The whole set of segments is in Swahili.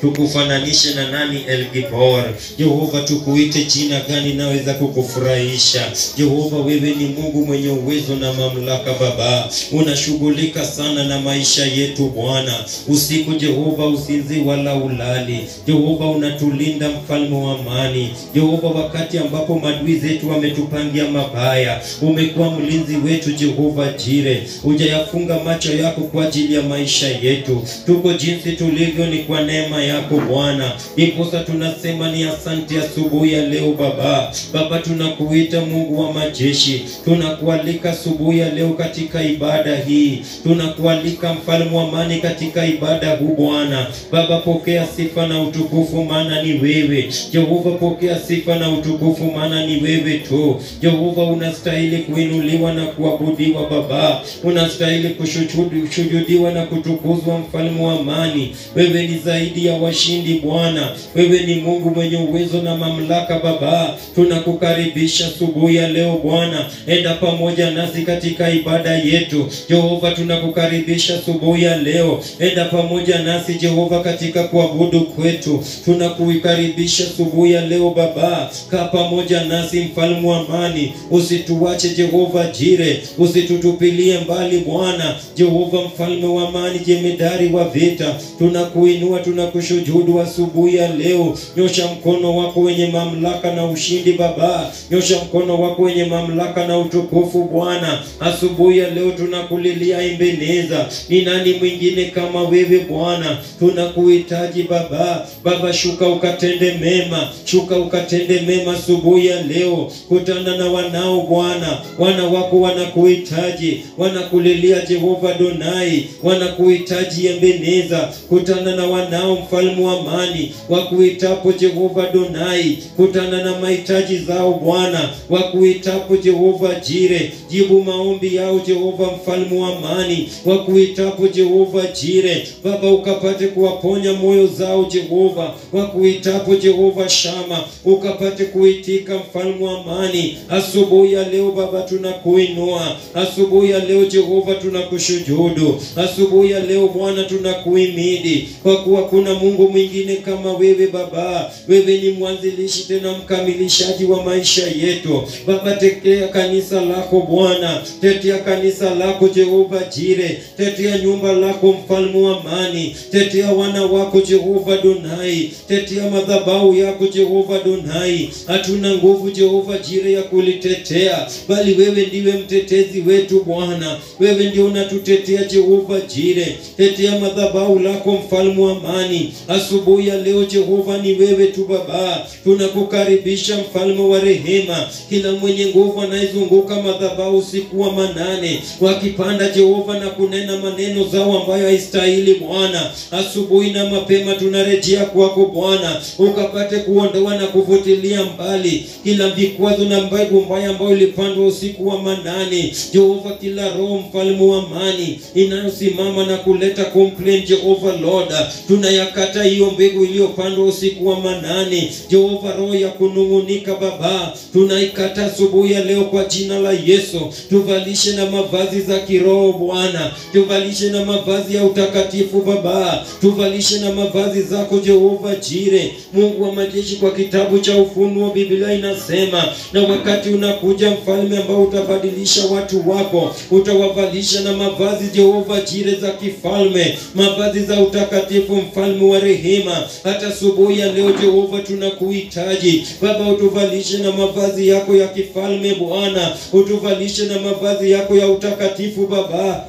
Tukufananishe na nani, El Gibor? Jehova, tukuite jina gani naweza kukufurahisha? Jehova, wewe ni Mungu mwenye uwezo na mamlaka Baba. Unashughulika sana na maisha yetu Bwana. Usiku Jehova usinzi wala ulali. Jehova, unatulinda mfalme wa amani. Jehova, wakati ambapo madui zetu wametupangia mabaya, umekuwa mlinzi wetu Jehova Jire. Hujayafunga macho yako kwa ajili ya maisha yetu. Tuko jinsi tulivyo ni kwa neema yako Bwana. Ndiposa tunasema ni asante asubuhi ya leo Baba. Baba, tunakuita Mungu wa majeshi. Tunakualika asubuhi ya leo katika ibada hii. Tunakualika mfalme wa amani katika ibada huu Bwana. Baba, pokea sifa na utukufu, maana ni wewe. Jehova, pokea sifa na utukufu, maana ni wewe tu. Jehova, unastahili kuinuliwa na kuabudiwa Baba. Unastahili kushujudiwa na kutukuzwa mfalme wa amani. Wewe ni zaidi ya washindi Bwana. Wewe ni Mungu mwenye uwezo na mamlaka Baba. Tunakukaribisha asubuhi ya leo Bwana. Enda pamoja nasi katika ibada yetu. Jehova, tunakukaribisha asubuhi ya leo. Enda pamoja nasi Jehova katika kuabudu kwetu. Tunakukaribisha asubuhi ya leo Baba. Kaa pamoja nasi mfalme wa amani. Usituache Jehova Jire. Usitutupilie mbali Bwana. Jehova mfalme wa amani, jemedari wa vita, tunakuinua, tunakushujudu asubuhi ya leo. Nyosha mkono wako wenye mamlaka na ushindi Baba. Nyosha mkono wako wenye mamlaka na utukufu Bwana. Asubuhi ya leo tunakulilia Ebeneza. Ni nani mwingine kama wewe Bwana? Tunakuhitaji Baba. Baba, shuka ukatende mema. Shuka ukatende mema asubuhi ya leo. Kutana na wanao Bwana. Wana wako wanakuhitaji, wanakulilia Jehova Donai, wanakuhitaji Ebeneza. Kutana na wanao mfalme wa amani, wakuitapo Jehova Donai. Kutana na mahitaji zao Bwana, wakuitapo Jehova Jire. Jibu maombi yao Jehova mfalme wa amani, wakuitapo Jehova Jire. Baba, ukapate kuwaponya moyo zao Jehova, wakuitapo Jehova Shama, ukapate kuitika mfalme wa amani. Asubuhi ya leo Baba tunakuinua. Asubuhi ya leo Jehova tunakushujudu. Asubuhi ya leo Bwana tunakuhimidi, kwa kuwa kuna Mungu mwingine kama wewe Baba. Wewe ni mwanzilishi tena mkamilishaji wa maisha yetu. Baba, tetea kanisa lako Bwana. Tetea kanisa lako Jehova Jire. Tetea nyumba lako mfalme wa amani. Tetea wana wako Jehova Donai. Tetea madhabahu yako Jehova Donai. Hatuna nguvu Jehova Jire ya kulitetea, bali wewe ndiwe mtetezi wetu Bwana. Wewe ndiye unatutetea Jehova Jire. Tetea madhabahu lako mfalme wa amani. Asubuhi ya leo Jehova ni wewe tu Baba. Tunakukaribisha mfalme wa rehema. Kila mwenye nguvu anayezunguka madhabahu usiku wa manane, wakipanda Jehova na kunena maneno zao ambayo haistahili Bwana, asubuhi na mapema tunarejea kwako Bwana, ukapate kuondoa na kuvutilia mbali kila vikwazo na mbegu mbaya ambayo ilipandwa usiku wa manane. Jehova, kila roho mfalme wa amani inayosimama na kuleta complaint Jehova Lord, tunayakata hiyo mbegu iliyopandwa usiku wa manane. Jehova, roho ya kunungunika Baba, tunaikata asubuhi ya leo kwa jina la Yesu. Tuvalishe na mavazi za kiroho Bwana, tuvalishe na mavazi ya utakatifu Baba, tuvalishe na mavazi zako Jehova Jire, Mungu wa majeshi. Kwa kitabu cha Ufunuo Biblia inasema, na wakati unakuja mfalme ambao utabadilisha watu wako, utawavalisha na mavazi Jehova Jire za kifalme, mavazi za utakatifu, mfalme wa rehema. Hata asubuhi ya leo Jehova tunakuhitaji Baba, utuvalishe na mavazi yako ya kifalme Bwana, utuvalishe na mavazi yako ya utakatifu Baba.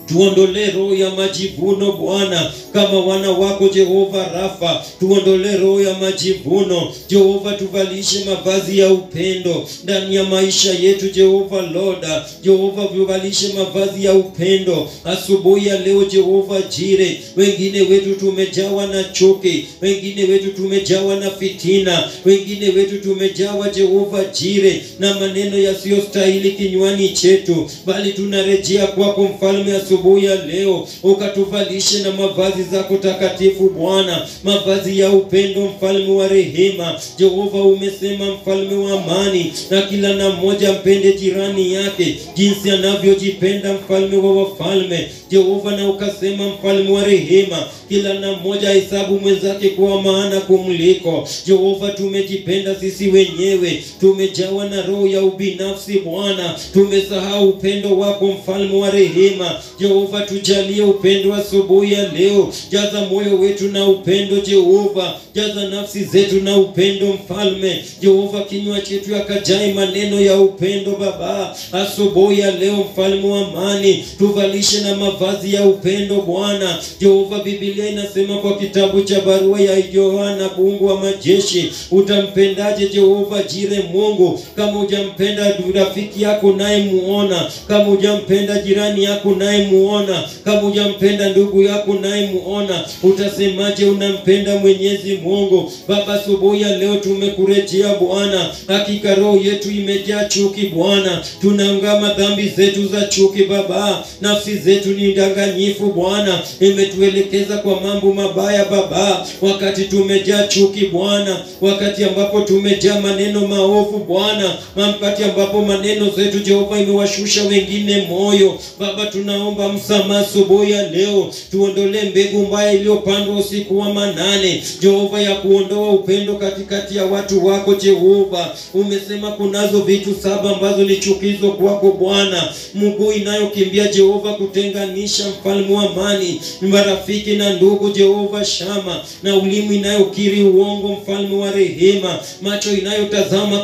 Tuondolee roho ya majivuno Bwana, kama wana wako Jehova Rafa. Tuondolee roho ya majivuno Jehova, tuvalishe mavazi ya upendo ndani ya maisha yetu Jehova Lord. Jehova, tuvalishe mavazi ya upendo asubuhi ya leo Jehova Jire. Wengine wetu tumejawa na chuki, wengine wetu tumejawa na fitina, wengine wetu tumejawa Jehova Jire na maneno yasiyostahili kinywani chetu, bali tunarejea kwako mfalme asubuhi asubuhi ya leo, ukatuvalishe na mavazi zako takatifu Bwana, mavazi ya upendo, mfalme wa rehema. Jehova, umesema mfalme wa amani, na kila na mmoja mpende jirani yake jinsi anavyojipenda, mfalme wa wafalme. Jehova, na ukasema mfalme wa rehema, kila na mmoja hesabu mwenzake kwa maana kumliko. Jehova, tumejipenda sisi wenyewe, tumejawa na roho ya ubinafsi Bwana, tumesahau upendo wako mfalme wa rehema. Jehova, tujalie upendo asubuhi ya leo, jaza moyo wetu na upendo Jehova, jaza nafsi zetu na upendo mfalme. Jehova, kinywa chetu yakajae maneno ya upendo Baba asubuhi ya leo, mfalme wa amani, tuvalishe na mavazi ya upendo Bwana. Jehova, Biblia inasema kwa kitabu cha barua ya Yohana, Mungu wa majeshi, utampendaje Jehova Jire Mungu kama hujampenda rafiki yako naye muona, kama hujampenda jirani yako naye muona, kama hujampenda ndugu yako naye muona, utasemaje unampenda Mwenyezi Mungu? Baba, asubuhi ya leo tumekurejea Bwana, hakika roho yetu imejaa chuki Bwana, tunaungama dhambi zetu za chuki Baba, nafsi zetu ni danganyifu Bwana, imetuelekeza kwa mambo mabaya Baba, wakati tumejaa chuki Bwana, wakati ambapo tumejaa maneno maovu Bwana, wakati ambapo maneno zetu Jehova imewashusha wengine moyo Baba, tunaomba msamaha asubuhi ya leo, tuondolee mbegu mbaya iliyopandwa usiku wa manane Jehova, ya kuondoa upendo katikati ya watu wako Jehova. Umesema kunazo vitu saba ambazo ni chukizo kwako Bwana, mguu inayokimbia Jehova kutenganisha mfalme wa amani, marafiki na ndugu Jehova Shama, na ulimi inayokiri uongo mfalme wa rehema, macho inayotazama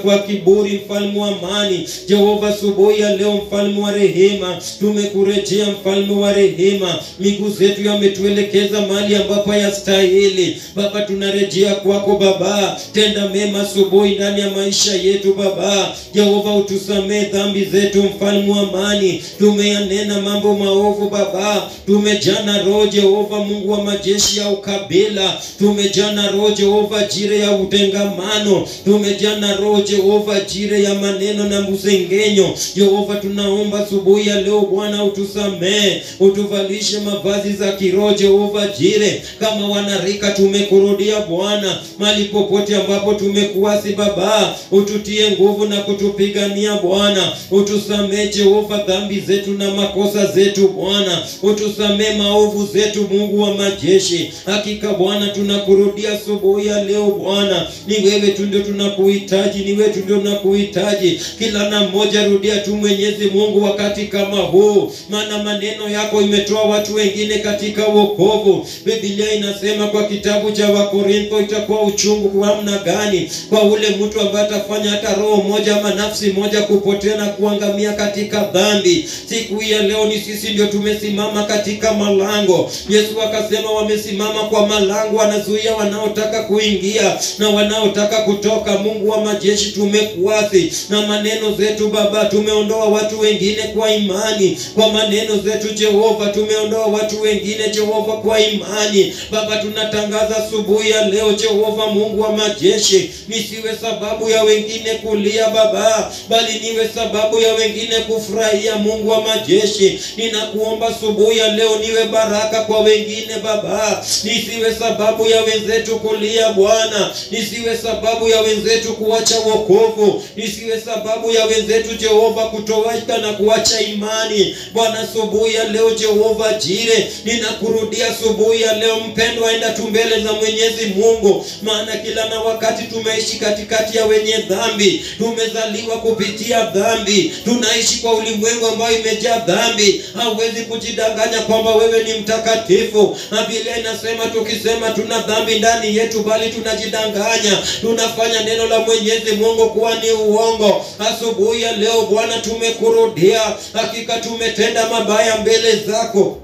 kwa kiburi mfalme wa amani. Jehova, asubuhi ya leo mfalme wa rehema, tumekurejea mfalme wa rehema, miguu zetu yametuelekeza mahali ambapo hayastahili Baba, tunarejea kwako Baba, tenda mema asubuhi ndani ya maisha yetu Baba. Jehova, utusamee dhambi zetu mfalme wa amani, tumeyanena mambo maovu Baba, tumejana roho Jehova Mungu wa majeshi ya ukabila, tumejana roho Jehova Jire ya utengamano, tumejana roho Jehova Jire ya maneno na msengenyo. Jehova, tunaomba asubuhi ya leo Bwana utusamee, utuvalishe mavazi za kiroho Jehova Jire. Kama wanarika tumekurudia Bwana, mali popote ambapo tumekuasi Baba, ututie nguvu na kutupigania Bwana, utusamee Jehova dhambi zetu na makosa zetu Bwana, utusamee maovu zetu Mungu wa majeshi. Hakika Bwana tunakurudia asubuhi ya leo Bwana, ni wewe tu ndio tunakuhitaji, ni wewe tu ndio tunakuhitaji. Kila na mmoja rudia tu Mwenyezi Mungu wakati kama huu, maana maneno yako imetoa watu wengine katika wokovu. Biblia inasema kwa kitabu cha Wakorintho, itakuwa uchungu kwa namna gani kwa ule mtu ambaye atafanya hata roho moja ama nafsi moja kupotea na kuangamia katika dhambi. Siku hii ya leo ni sisi ndio tumesimama katika malango. Yesu akasema wamesimama kwa malango, wanazuia wanaotaka kuingia na wanaotaka kutoka. Mungu wa majeshi, tumekuasi na maneno zetu Baba, tumeondoa watu wengine kwa imani, kwa maneno zetu Jehova tumeondoa watu wengine Jehova kwa imani Baba. Tunatangaza asubuhi ya leo Jehova Mungu wa majeshi, nisiwe sababu ya wengine kulia Baba, bali niwe sababu ya wengine kufurahia. Mungu wa majeshi, ninakuomba asubuhi ya leo niwe baraka kwa wengine Baba, nisiwe sababu ya wenzetu kulia Bwana, nisiwe sababu ya wenzetu kuacha wokovu, nisiwe sababu ya wenzetu Jehova kutoweka na kuacha imani Bwana. Asubuhi ya leo Jehova Jire, ninakurudia asubuhi ya leo mpendwa, enda tu mbele za Mwenyezi Mungu, maana kila na wakati tumeishi katikati ya wenye dhambi, tumezaliwa kupitia dhambi, tunaishi kwa ulimwengu ambao imejaa dhambi. Hauwezi kujidanganya kwamba wewe ni mtakatifu. Biblia inasema tukisema tuna dhambi ndani yetu, bali tunajidanganya, tunafanya neno la Mwenyezi Mungu kuwa ni uongo. Asubuhi ya leo Bwana tumekurudia, hakika tumetenda mabaya mbele zako.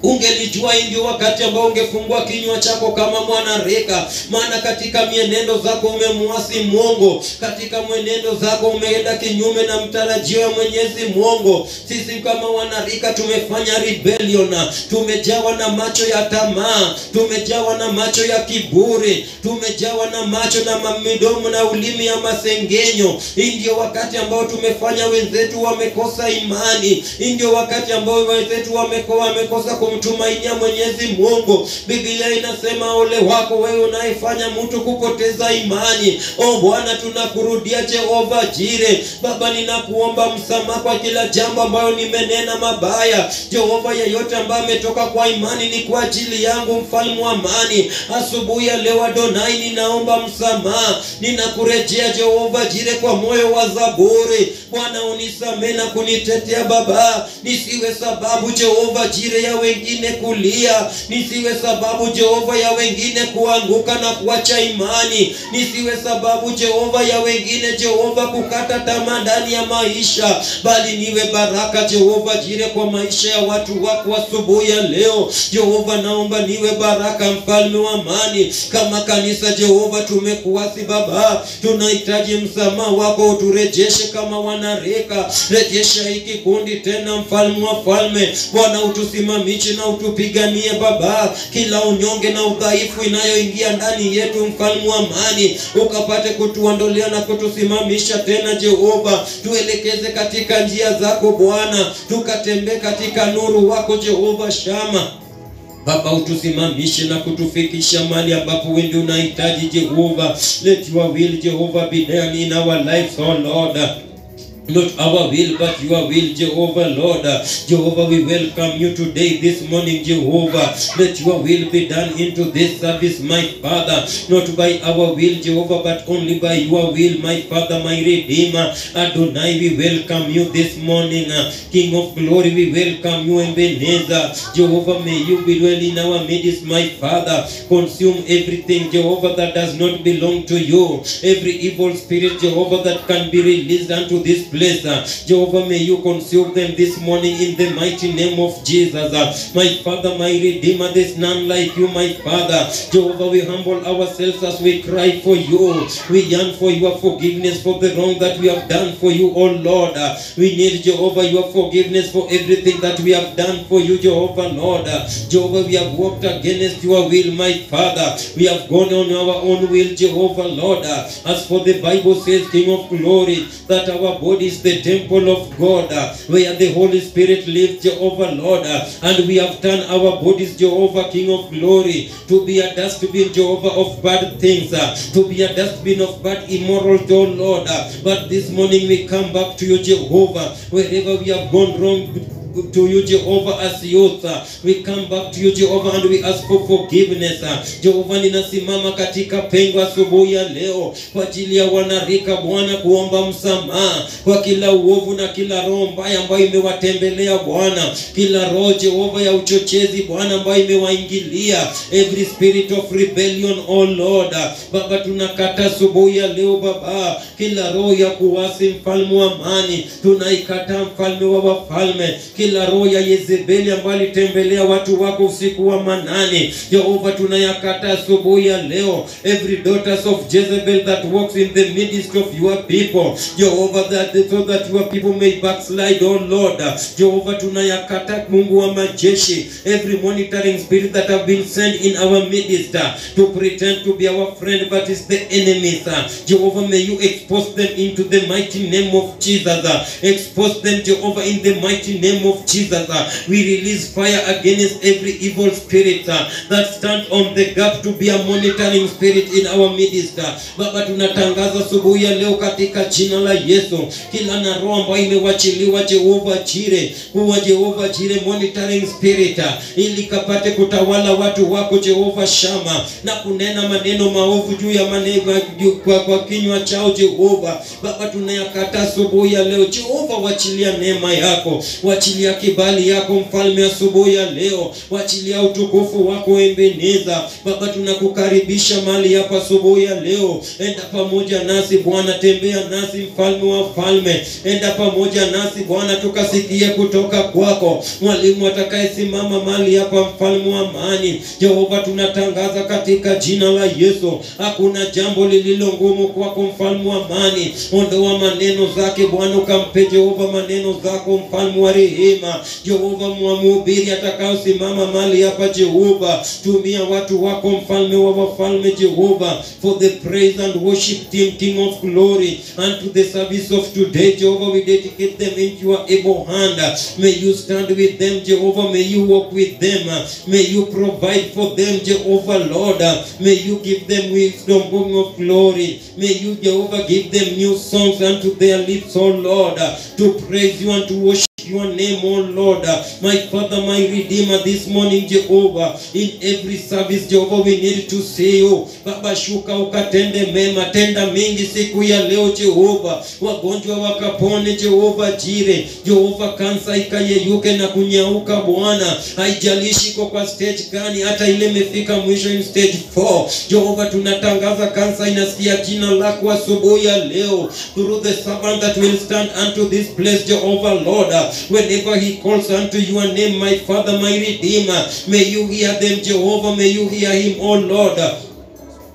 Ungelijua ndio wakati ambao ungefungua kinywa chako kama mwanarika, maana katika mienendo zako umemuasi Mungu, katika mwenendo zako umeenda kinyume na mtarajio ya Mwenyezi Mungu. Sisi kama wanarika tumefanya rebellion, tumejawa na macho ya tamaa, tumejawa na macho ya kiburi, tumejawa na macho na midomo na ulimi ya masengenyo. Ndio wakati ambao tumefanya wenzetu wamekosa imani, ndio wakati ambao wenzetu wamekosa kumtumainia Mwenyezi Mungu. Biblia inasema ole wako wewe unayefanya mtu kupoteza imani. O Bwana, tunakurudia Jehova Jire. Baba, ninakuomba msamaha kwa kila jambo ambayo nimenena mabaya. Jehova, yeyote ambaye ametoka kwa imani ni kwa ajili yangu, mfalme wa amani. Asubuhi ya leo Adonai, ninaomba msamaha. Ninakurejea Jehova Jire kwa moyo wa zaburi. Bwana, unisamehe na kunitetea Baba, nisiwe sababu Jehova Jire ya wengine kulia, nisiwe sababu Jehova ya wengine kuanguka na kuacha imani, nisiwe sababu Jehova ya wengine Jehova kukata tamaa ndani ya maisha, bali niwe baraka Jehova Jire kwa maisha ya watu wako asubuhi ya leo. Jehova, naomba niwe baraka, mfalme wa amani. Kama kanisa Jehova tumekuasi Baba, tunahitaji msamaha wako, uturejeshe kama wanarika. Rejesha hiki kundi tena, mfalme wa falme. Bwana, utusimamishe na utupiganie Baba, kila unyonge na udhaifu inayoingia ndani yetu, mfalme wa amani, ukapate kutuondolea na kutusimamisha tena Jehova. Tuelekeze katika njia zako Bwana, tukatembee katika nuru wako Jehova Shama. Baba, utusimamishe na kutufikisha mahali ambapo wewe ndio unahitaji Jehova. Let your will Jehovah be done in our lives, oh Lord. Not our will, but your will, Jehovah, Lord. Jehovah, we welcome you today, this morning, Jehovah. Let your will be done into this service, my Father. Not by our will, Jehovah, but only by your will, my Father, my Redeemer. Adonai, we welcome you this morning. King of glory, we welcome you, Ebenezer. Jehovah, may you be well in our midst, my Father. Consume everything, Jehovah, that does not belong to you. Every evil spirit, Jehovah, that can be released unto this place. Jehovah, may you consume them this morning in the mighty name of Jesus. My Father, my Redeemer, there's none like you, my Father. Jehovah, we humble ourselves as we cry for you. We yearn for your forgiveness for the wrong that we have done for you, O Lord. We need, Jehovah, your forgiveness for everything that we have done for you, Jehovah, Lord. Jehovah, we have walked against your will, my Father. We have gone on our own will, Jehovah, Lord. As for the Bible says, King of glory, that our body is the temple of God, where the Holy Spirit lives, Jehovah, Lord. And we have turned our bodies, Jehovah, King of glory, to be a dustbin, Jehovah, of bad things, to be a dustbin of bad immoral, O Lord. But this morning we come back to you, Jehovah, wherever we have gone wrong to you, Jehovah, as youth. We come back to you, Jehovah, and we ask for forgiveness. Jehovah, ninasimama katika pengo asubuhi ya leo kwa ajili ya wanarika, Bwana, kuomba msamaha kwa kila uovu na kila roho mbaya ambayo imewatembelea, Bwana, kila roho, Jehovah, ya uchochezi, Bwana, ambayo imewaingilia, every spirit of rebellion, oh Lord. Baba, tunakata asubuhi ya leo, Baba, kila roho ya kuasi, mfalme wa amani, tunaikata, mfalme wa wafalme, kila roho ya Yezebeli ambayo alitembelea watu wako usiku wa manane, Jehova, tunayakata asubuhi ya leo. Every daughters of Jezebel that walks in the midst of your people, Jehovah, that so that your people may backslide, oh Lord. Jehovah, tunayakata, Mungu wa majeshi, every monitoring spirit that have been sent in our midst to pretend to be our friend but is the enemy. Jehovah, may you expose them into the mighty name of Jesus. Expose them, Jehovah, in the mighty name of Jesus. We release fire against every evil spirit that stands on the gap to be a monitoring spirit in our midst. Baba, tunatangaza asubuhi ya leo katika jina la Yesu, kila na roho ambayo imewachiliwa Jehova Jire kuwa Jehova Jire monitoring spirit, ili kapate kutawala watu wako Jehova Shama, na kunena maneno maovu juu ya maneno kwa kinywa chao Jehova. Baba, tunayakata asubuhi ya leo Jehova, wachilia neema yako, wachilia Wachilia kibali yako mfalme asubuhi ya leo, wachilia utukufu wako Ebeneza. Baba, tunakukaribisha mahali hapa asubuhi ya leo. Enda pamoja nasi Bwana, tembea nasi mfalme wa falme, enda pamoja nasi Bwana, tukasikie kutoka kwako. Mwalimu atakayesimama mahali hapa, mfalme wa amani, Jehova, tunatangaza katika jina la Yesu, hakuna jambo lililo ngumu kwako mfalme wa amani. Ondoa maneno zake Bwana, ukampe Jehova maneno zako mfalme wa rehema. Jehova, mhubiri atakayesimama mahali hapa Jehova, tumia watu wako mfalme wa wafalme Jehova, for the praise and worship team, King of glory, and to the service of today Jehovah, we dedicate them into your able hand. May you stand with them Jehovah, may you walk with them, may you provide for them Jehovah Lord, may you give them wisdom, King of glory, may you Jehovah give them new songs unto their lips, O Lord, to praise you and to worship your name, O Lord. My Father, my Redeemer, this morning Jehovah, in every service Jehovah, we need to see you. Baba, shuka ukatende mema, tenda mingi siku ya leo Jehova, wagonjwa wakapone Jehova Jire, Jehova kansa ikayeyuke na kunyauka Bwana, haijalishi iko kwa stage gani, hata ile imefika mwisho in stage 4 Jehova, tunatangaza kansa inasikia jina lako asubuhi ya leo, through the servant that will stand unto this place Jehovah Lord, whenever he calls unto your name, my Father, my Redeemer, may you hear them Jehovah, may you hear him, O Lord,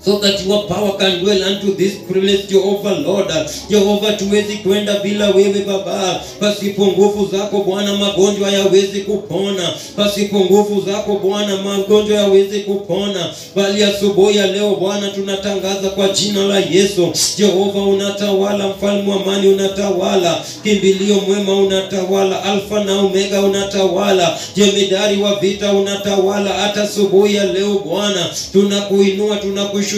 so that your power can dwell unto this place Jehovah Lord. Jehovah, tuwezi kwenda bila wewe Baba. Pasipo nguvu zako Bwana magonjwa hayawezi kupona. Pasipo nguvu zako Bwana magonjwa hayawezi kupona. Bali asubuhi ya leo Bwana tunatangaza kwa jina la Yesu, Jehova unatawala, mfalme wa amani unatawala, kimbilio mwema unatawala, Alfa na Omega unatawala, jemedari wa vita unatawala. Hata asubuhi ya leo Bwana tunakuinua, tunakushujudu,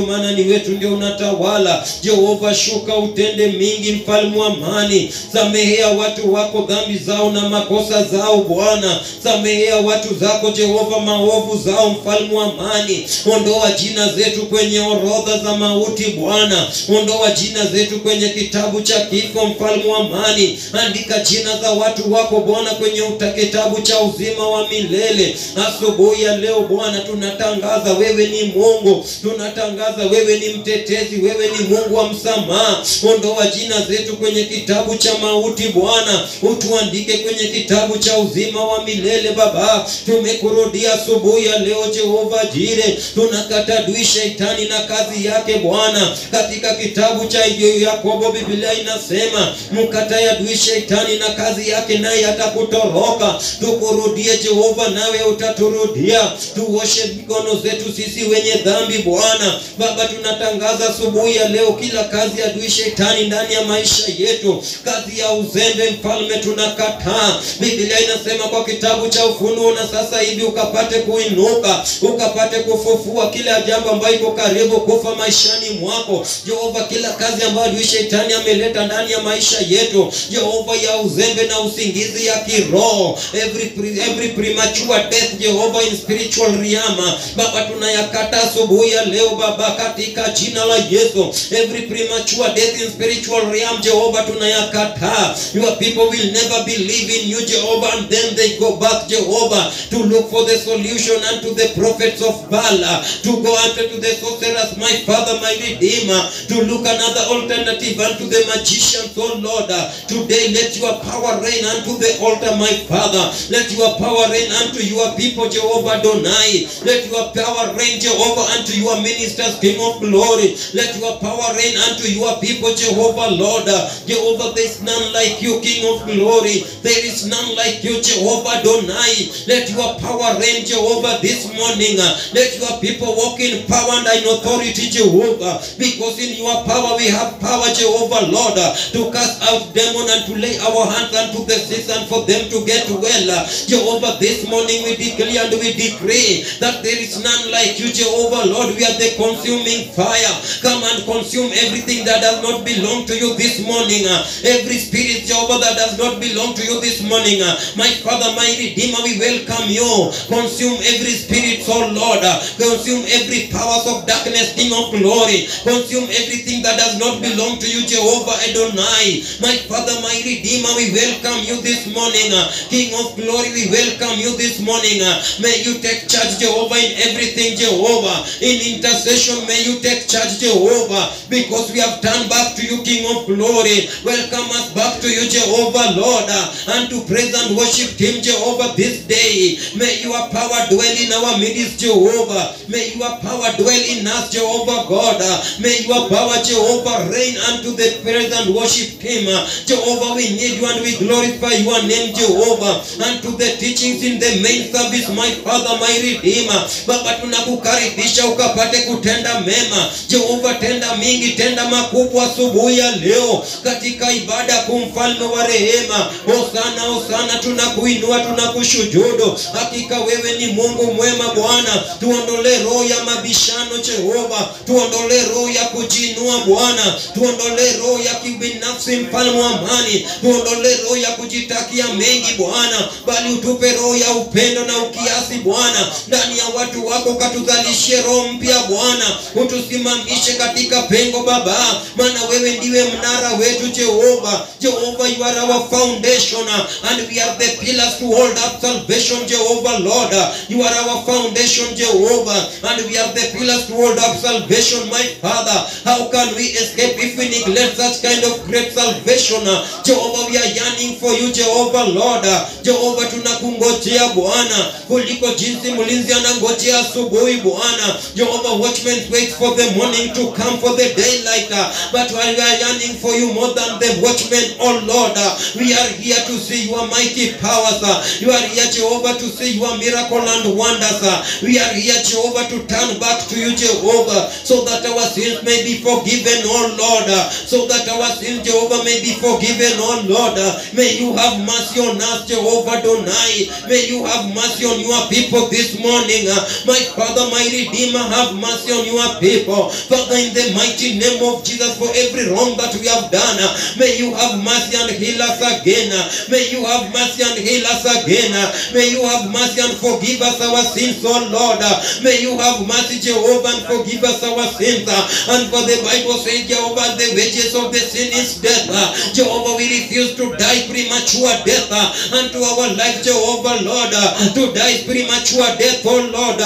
maana ni wetu ndio unatawala. Jehova, shuka utende mingi, mfalme wa amani. Samehea watu wako dhambi zao na makosa zao Bwana. Samehea watu zako Jehova maovu zao, mfalme wa amani. Ondoa jina zetu kwenye orodha za mauti Bwana. Ondoa jina zetu kwenye kitabu cha kifo, mfalme wa amani. Andika jina za watu wako Bwana kwenye kitabu cha uzima wa milele. Asubuhi ya leo Bwana tunatangaza wewe ni Mungu, tunatangaza wewe ni mtetezi, wewe ni Mungu wa msamaha. Ondoa jina zetu kwenye kitabu cha mauti Bwana, utuandike kwenye kitabu cha uzima wa milele Baba. Tumekurudia asubuhi ya leo Jehova Jire, tunakata adui shetani na kazi yake Bwana. Katika kitabu cha Yakobo Biblia inasema, mkatae adui shetani na kazi yake naye atakutoroka. Tukurudie Jehova nawe utaturudia. Tuoshe mikono zetu sisi wenye dhambi Bwana. Baba, tunatangaza asubuhi ya leo kila kazi ya adui shetani ndani ya maisha yetu, kazi ya uzembe mfalme tunakataa. Biblia inasema kwa kitabu cha Ufunuo, na sasa hivi ukapate kuinuka, ukapate kufufua kila jambo ambayo iko karibu kufa maishani mwako Jehova. Kila kazi ambayo adui shetani ameleta ndani ya maisha yetu Jehova, ya uzembe na usingizi ya kiroho, every premature death Jehova in spiritual realm, Baba tunayakata asubuhi ya leo Baba, katika jina la Yesu. Every premature death in spiritual realm Jehovah tunayakataa. Your people will never believe in you Jehovah, and then they go back Jehovah to look for the solution unto the prophets of Baal, to go unto the sorcerers, my Father, my Redeemer, to look another alternative unto the magicians, oh Lord. Today let your power reign unto the altar, my Father. Let your power reign unto your people, Jehovah Adonai. Let your power reign, Jehovah, unto your ministers, King of glory. Let your power reign unto your people, Jehovah Lord. Jehovah, there is none like you, King of glory. There is none like you, Jehovah Adonai. Let your power reign, Jehovah, this morning. Let your people walk in power and in authority, Jehovah, because in your power we have power, Jehovah Lord, to cast out demons and to lay our hands unto the sick and for them to get well. Jehovah, this morning we declare and we decree that there is none like you, Jehovah Lord. We are are the consuming fire. Come and consume everything that does not belong to you this morning. Every spirit, Jehovah, that does not belong to you this morning. My Father, my Redeemer, we welcome you. Consume every spirit, oh Lord. Consume every powers of darkness, King of glory. Consume everything that does not belong to you, Jehovah Adonai. My Father, my Redeemer, we welcome you this morning. King of glory, we welcome you this morning. May you take charge, Jehovah, in everything, Jehovah. In intercession, may you take charge, Jehovah, because we have turned back to you, King of glory. Welcome us back to you, Jehovah, Lord, and to praise and worship Him, Jehovah, this day. May your power dwell in our midst, Jehovah. May your power dwell in us, Jehovah God. May your power, Jehovah, reign unto the praise and worship Him. Jehovah, we need you and we glorify your name, Jehovah. And to the teachings in the main service, my Father, my Redeemer. Baba, tunakukaribisha ukapate kutenda mema. Jehovah, tenda mingi, tenda makubwa asubuhi ya leo katika ibada kuu, mfalme wa rehema. Hosana, hosana, tunakuinua, tunakushujudu. Hakika wewe ni Mungu mwema Bwana. Tuondolee roho ya mabishano, Jehova. Tuondolee roho ya kujiinua Bwana. Tuondolee roho ya kibinafsi, mfalme wa amani. Tuondolee roho ya kujitakia mengi Bwana, bali utupe roho ya upendo na ukiasi Bwana. Ndani ya watu wako katuzalishie roho mpya Bwana. Utusimamishe katika pengo Baba, maana wewe ndiwe mnara wetu Jehova. Jehovah, you are our foundation, and we are the pillars to hold up salvation, Jehovah Lord. You are our foundation, Jehovah, and we are the pillars to hold up salvation, my Father. How can we escape if we neglect such kind of great salvation? Jehovah, we are yearning for you, Jehovah Lord. Jehovah, tunakungojea Bwana kuliko jinsi mlinzi anangojea asubuhi Bwana. Jehovah, watchmen wait for the morning to come, for the daylight, but we are yearning for you more than the watchmen, oh Lord. We are here to see your mighty powers. You are here, Jehovah, to see your miracle and wonders. We are here, Jehovah, to turn back to you, Jehovah, so that our sins may be forgiven, oh Lord. So that our sins, Jehovah, may be forgiven, oh Lord. May you have mercy on us, Jehovah Adonai. May you have mercy on your people this morning. My Father, my Redeemer, have mercy on your people. Father, in the mighty name of Jesus, for every wrong that we have done, may you have mercy and heal us again. May you have mercy and heal us again. May you have mercy and forgive us our sins, oh Lord. May you have mercy, Jehovah, and forgive us our sins. And for the Bible says, Jehovah, the wages of the sin is death. Jehovah, we refuse to die premature death unto our life, Jehovah Lord, to die premature death, oh Lord.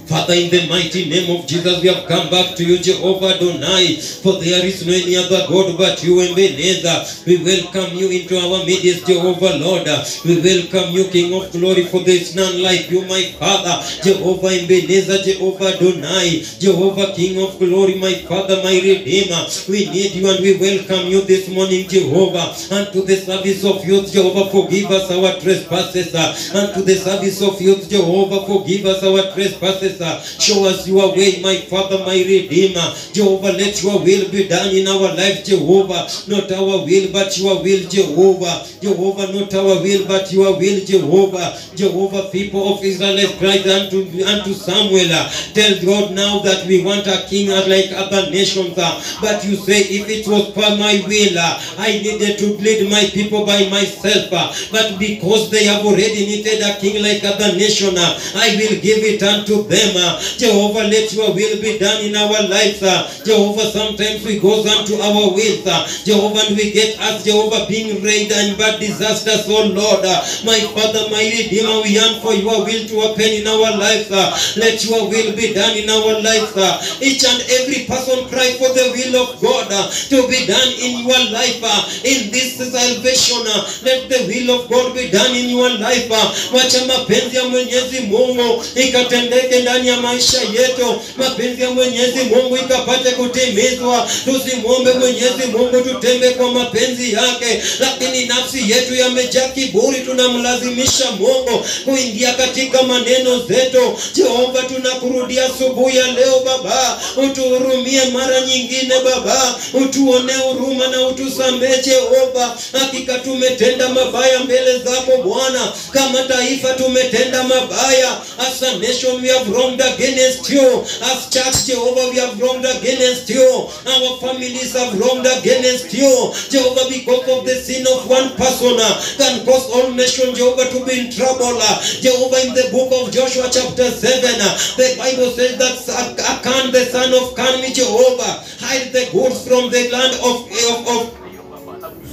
Father, in the mighty name of Jesus, we have come back to you, Jehovah Adonai, for there is no any other God but you, Ebenezer. We welcome you into our midst, Jehovah Lord. We welcome you, King of glory, for there is none like you, my Father. Jehovah Ebenezer, Jehovah Adonai, Jehovah King of glory, my Father, my Redeemer. We need you and we welcome you this morning, Jehovah. And to the service of youth, Jehovah, forgive us our trespasses. And to the service of youth, Jehovah, forgive us our trespasses. Show us your way, my Father, my Redeemer. Jehovah, let your will be done in our life, Jehovah. Not our will, but your will, Jehovah. Jehovah, not our will, but your will, Jehovah. Jehovah, people of Israel cried unto Samuel, tell God now that we want a king like other nations. But you say, if it was for my will, I needed to lead my people by myself. But because they have already needed a king like other nations, I will give it unto them. Jehovah, let your will be done in our lives. Jehovah, sometimes we go unto our wills, Jehovah, and we get us, Jehovah, being rained and bad disasters, oh Lord. My Father, my Redeemer, we yearn for your will to happen in our lives. Let your will be done in our lives. Each and every person cry for the will of God to be done in your life. In this salvation, let the will of God be done in your life. Wacha mapenzi ya Mwenyezi Mungu ikatendeke ndani ya maisha yetu. Mapenzi ya Mwenyezi Mungu ikapate kutimizwa. Tusimwombe Mwenyezi Mungu tutembe kwa mapenzi yake, lakini nafsi yetu yamejaa kiburi, tunamlazimisha Mungu kuingia katika maneno zetu. Jehova, tunakurudia asubuhi ya leo Baba, utuhurumie mara nyingine Baba, utuone huruma na utusamehe Jehova. Hakika tumetenda mabaya mbele zako Bwana, kama taifa tumetenda mabaya. As a nation we have wronged wronged against you. As church, Jehovah, we have wronged against you. Our families have wronged against you. Jehovah, because of the sin of one person can cause all nations, Jehovah, to be in trouble. Jehovah, in the book of Joshua chapter 7, the Bible says that Achan, the son of Carmi, Jehovah, hide the goods from the land of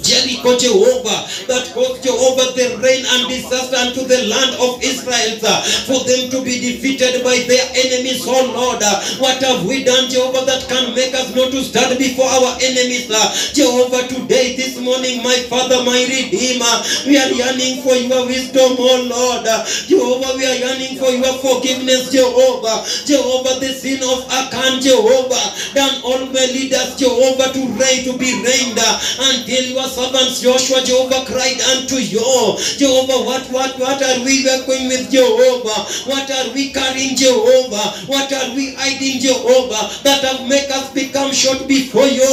Jericho, Jehovah, that caused, Jehovah, the rain and disaster unto the land of Israel, for them to be defeated by their enemies, oh Lord. What have we done, Jehovah, that can make us not to stand before our enemies? Jehovah, today, this morning, my Father, my Redeemer, we are yearning for your wisdom, oh Lord. Jehovah, we are yearning for your forgiveness, Jehovah. Jehovah, the sin of Achan, Jehovah, done all my leaders, Jehovah, to reign, to be reigned, until your servants Joshua, Jehovah, cried unto you. Jehovah, what are we working with, Jehovah? What are we carrying, Jehovah? What are we hiding, Jehovah, that have made us become short before you?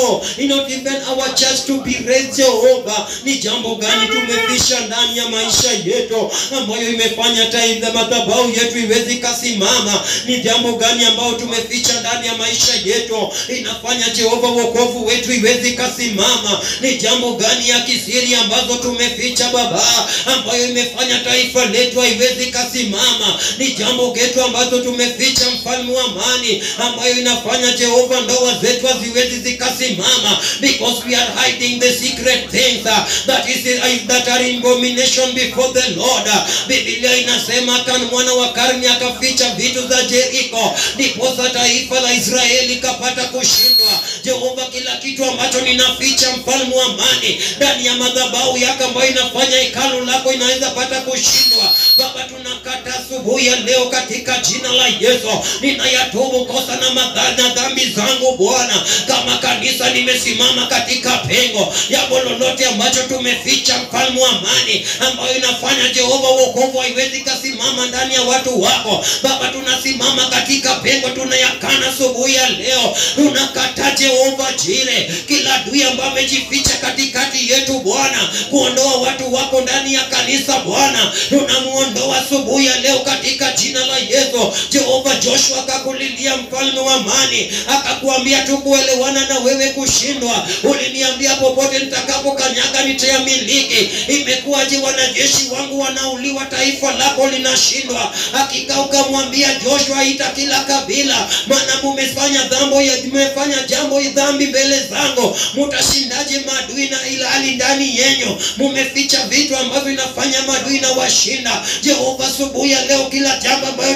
Not even our church to be raised, Jehovah. Ni jambo gani tumefisha ndani ya maisha yetu ambayo imefanya hata madhabahu yetu iwezi kasimama? Ni jambo gani ambayo tumeficha ndani ya maisha yetu inafanya, Jehovah, wokovu wetu iwezi kasimama? Ni jambo gani ya kisiri ambazo tumeficha, Baba, ambayo imefanya taifa letu haiwezi kasimama? Ni jambo getu ambazo tumeficha, mfalme wa amani, ambayo inafanya, Jehova, ndoa zetu haziwezi zikasimama, because we are hiding the secret things that are abomination before the Lord. Biblia inasema Achan mwana wa Karmi akaficha vitu za Jericho, ndiposa taifa la Israeli kapata kushindwa. Jehova, kila kitu ambacho ninaficha, mfalme wa amani, ndani ya madhabahu yako ambayo inafanya hekalu lako inaweza pata kushindwa, Baba, tunakata asubuhi ya leo katika jina la Yesu. Ninayatubu kosa na madhara dhambi zangu, Bwana. Kama kanisa nimesimama katika pengo, jambo lolote ambacho tumeficha, mfalme wa amani, ambayo inafanya, Jehova, wokovu haiwezi kasimama ndani ya watu wako, Baba, tunasimama katika pengo, tunayakana asubuhi ya leo. Tunakata, Jehova Jire, kila adui ambaye amejificha katikati yetu, Bwana, kuondoa watu wako ndani ya kanisa, Bwana, tunamuondoa asubuhi ya leo katika jina la Yesu. Jehova, Joshua akakulilia, mfalme wa amani, akakuambia tukuelewana na wewe kushindwa. Uliniambia popote nitakapokanyaga nitayamiliki. Imekuwaje wanajeshi wangu wanauliwa, taifa lako linashindwa? Hakika ukamwambia Joshua, ita kila kabila, maana mumefanya dhambi, mmefanya jambo dhambi mbele zangu. Mtashindaje maadui na ilhali ndani yenu mumeficha vitu ambavyo inafanya maadui na washinda? Jehova, asubuhi ya leo, kila jambo ambayo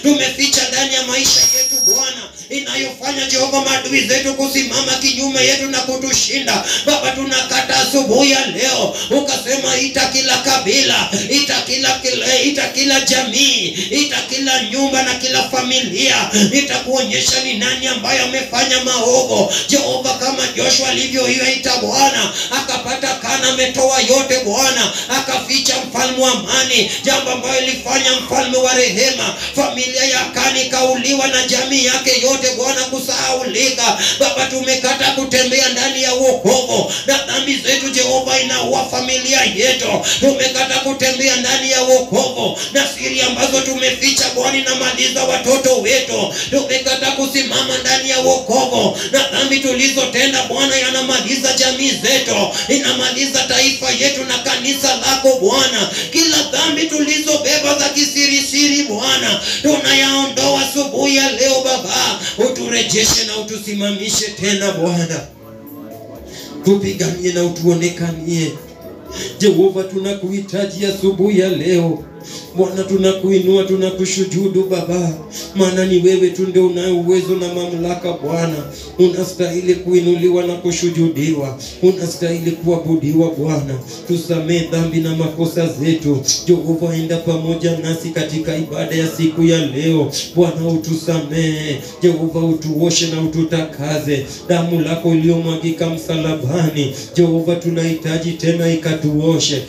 tumeficha ndani ya maisha yetu, Bwana, inayofanya, Jehova, maadui zetu kusimama kinyume yetu na kutushinda, Baba, tunakata asubuhi ya leo. Ukasema ita kila kabila, ita kila jamii, ita kila nyumba na kila familia, nitakuonyesha ni nani ambaye amefanya maovu. Jehova, kama Joshua alivyoita, Bwana, akapata Kana ametoa yote, Bwana, akaficha, mfalme wa amani, jambo ambalo ilifanya mfalme wa rehema, familia ya Akani kauliwa na jamii yake yote, Bwana, kusahaulika. Baba, tumekata kutembea ndani ya wokovu na dhambi zetu, Jehova, inaua familia yetu. Tumekata kutembea ndani ya wokovu na siri ambazo tumeficha, Bwana, inamaliza watoto wetu. Tumekata kusimama ndani ya wokovu na dhambi tulizotenda, Bwana, yanamaliza jamii zetu, inamaliza taifa yetu na kanisa lako, Bwana. Kila dhambi tulizobeba za kisirisiri, Bwana, tunayaondoa asubuhi ya leo, Baba. Uturejeshe na utusimamishe tena, Bwana. Tupiganie na utuonekanie. Jehova, tunakuhitaji asubuhi ya leo. Bwana, tunakuinua, tunakushujudu, Baba, maana ni wewe tu ndio unayo uwezo na mamlaka. Bwana, unastahili kuinuliwa na kushujudiwa, unastahili kuabudiwa. Bwana, tusamee dhambi na makosa zetu. Jehova, enda pamoja nasi katika ibada ya siku ya leo. Bwana, utusamee. Jehova, utuoshe na ututakaze. Damu lako iliyomwagika msalabani, Jehova, tunahitaji tena ikatuoshe.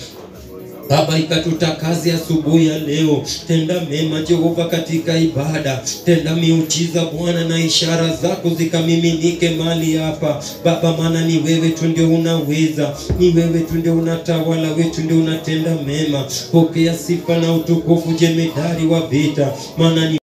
Baba, ikatutakaze asubuhi ya leo. Tenda mema, Jehova, katika ibada. Tenda miujiza, Bwana, na ishara zako zikamiminike mali hapa, Baba, maana ni wewe tu ndio unaweza, ni wewe tu ndio unatawala, wewe tu ndio unatenda mema. Pokea sifa na utukufu, jemedari wa vita, maana ni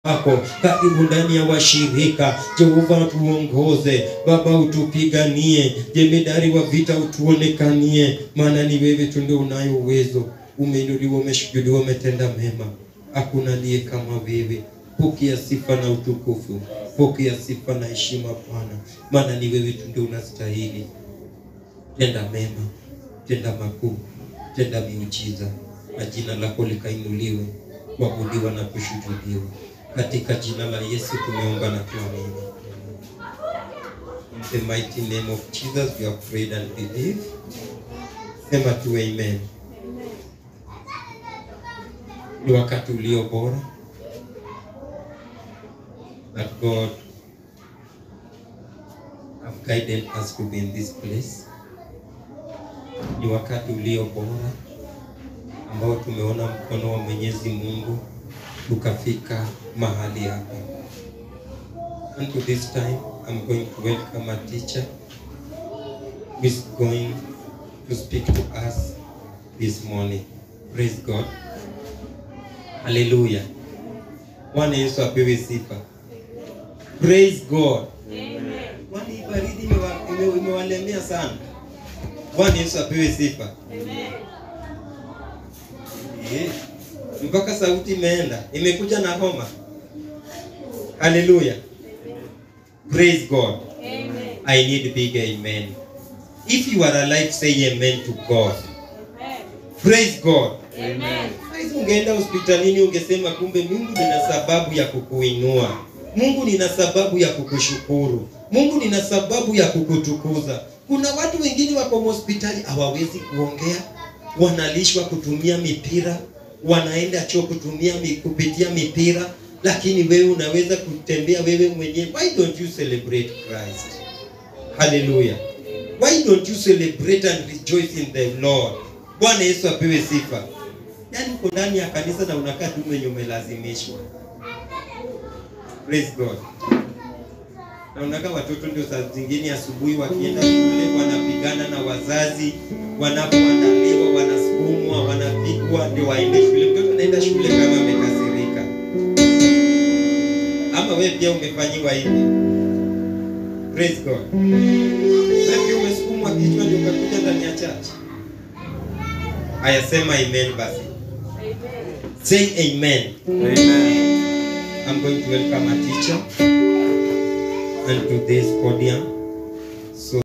wako, karibu ndani ya washirika. Jehova tuongoze Baba, utupiganie, jemedari wa vita utuonekanie, maana ni wewe tu ndio unayo uwezo. Umeinuliwa, umeshujudiwa, umetenda mema, hakuna aliye kama wewe. Pokea sifa na utukufu, pokea sifa na heshima Bwana, maana ni wewe tu ndio unastahili. Tenda mema, tenda makuu, tenda miujiza, na jina lako likainuliwe, kuabudiwa na kushujudiwa. Katika jina la Yesu tumeomba na kuamini. In the mighty name of Jesus we have prayed and believed. Sema tu amen. Ni wakati ulio bora that God have guided us to be in this place. Ni wakati ulio bora ambao tumeona mkono wa Mwenyezi Mungu tukafika mahali hapa. And to this time I'm going to welcome a teacher who is going to speak to us this morning. Praise God. Hallelujah. Bwana Yesu apewe sifa. Praise God. Amen. Kwani baridi imewalemea sana. Bwana Yesu apewe sifa. Amen. Yeah. Mpaka sauti imeenda, imekuja na homa. Hallelujah. Praise God. Amen. I need big amen. If you are alive, say amen to God. Amen. Praise God. Amen. Ungeenda hospitalini ungesema kumbe Mungu nina sababu ya kukuinua. Mungu nina sababu ya kukushukuru. Mungu nina sababu ya kukutukuza. Kuna watu wengine wako hospitali hawawezi kuongea, wanalishwa kutumia mipira, wanaenda choo kutumia kupitia mipira, lakini wewe unaweza kutembea wewe mwenyewe. Why don't you celebrate Christ? Hallelujah. Why don't you celebrate and rejoice in the Lord? Bwana Yesu apewe sifa. Yaani uko ndani ya kanisa na unakaa tu mwenye umelazimishwa. Praise God. Na unakaa watoto ndio saa zingine asubuhi wakienda shule wanapigana na wazazi, wanapoandaliwa wanasukumwa, wanapigwa ndio waende shule. Mtoto anaenda shule kama amekasirika. Ama wewe pia umefanyiwa hivi. Praise God. Wewe pia umesukumwa kichwa ndio ukakuja ndani ya church. Aya, sema amen basi. Amen. Say amen. Amen. I'm going to welcome a teacher and to this podium. So